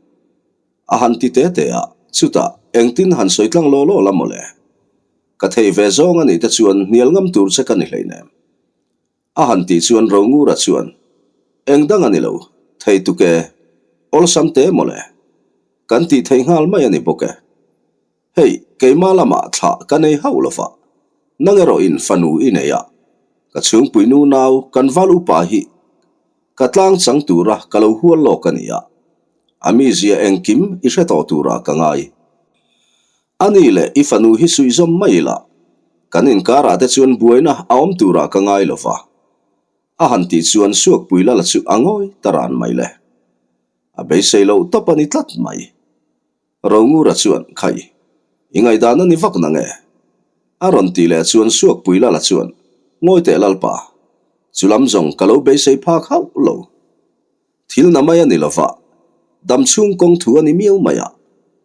A han ti te te a, chutah engtin han sawi tlang law law la mawle. Ka thei ve zawng a nih te chuan hnial ngam tur che ka ni hleinem. A han tih chuan Rongura chuan. Eng dang a ni lo, thei tuk e, awlsam te mawle. Kan tih theih nghal mai a ni bawk e. Hei, keimah lamah thlah ka nei hauh lo va, nang erawhin fanu i nei a, ka chhungpui nu nau kan val upa hi ka tlang chang tura ka lo hual lawk a ni a, a mizia engkim i hre tawh turah ka ngai. A ni leh i fanu hi suihzawm mai ila, kan inkarah te chuan buaina a awm turah ka ngai lo va. A han tih chuan Suakpui Lala chu a ngawi ta ran mai le. A beisei loh tawp a ni tlat mai. Rongura chuan, Khai, i ngaihdan a ni vak na nge? A rawn tih leh chuan Suakpui Lala chuan, Ngawi teh Lalpa, chu lam zawng ka lo beisei phak hauh lo. Thil na mai a ni lova, dam chhung kawng thu a ni miau mai a,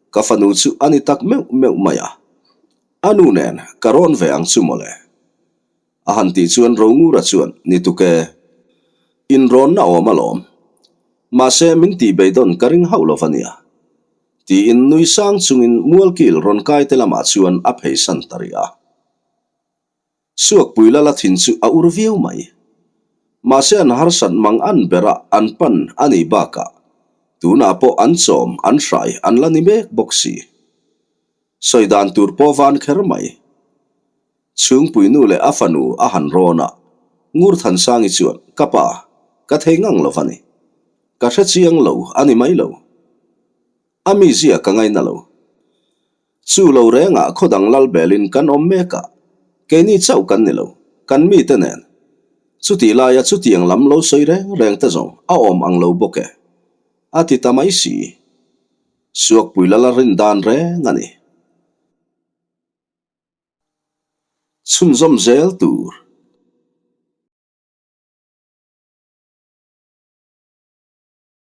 ka fanu chu a ni tak meuh meuh mai a, a nu nen ka rawn ve ang chu mawle. A han tih chuan Rongura chuan, Ni tuk e, inrawnna awm alawm. Mahse min tih beidawn ka ring hauh lo va nia. Tiin nui sang chungin Mualkil rawn kai te lamah chuan a pheisan ta rih a. Suakpui lala thin chu a ur viau mai. Mahse an harsat mang an bera an pan a nih bakah tunah pawh an chawm an hrai an la ni mek bawk si. Sawi dan tur pawh van kher mai. Chhungpui nu leh a fanu a han rawn a, Ngurthansangi chuan, Ka pa, ka thei ngang lo va ni. Ka hre chiang lo a ni mai lo. A mizia ka ngaina lo. Chu lo rengah khaw dang lal belin kan awm mek a, keini chauh kan ni lo, kan mite nen. Chutih laia chutiang lam lo sawi reng reng te zawng a awm ang lo bawk e, a ti ta mai si. Suakpui lala rin dan reng a ni. Chhunzawm zel tur.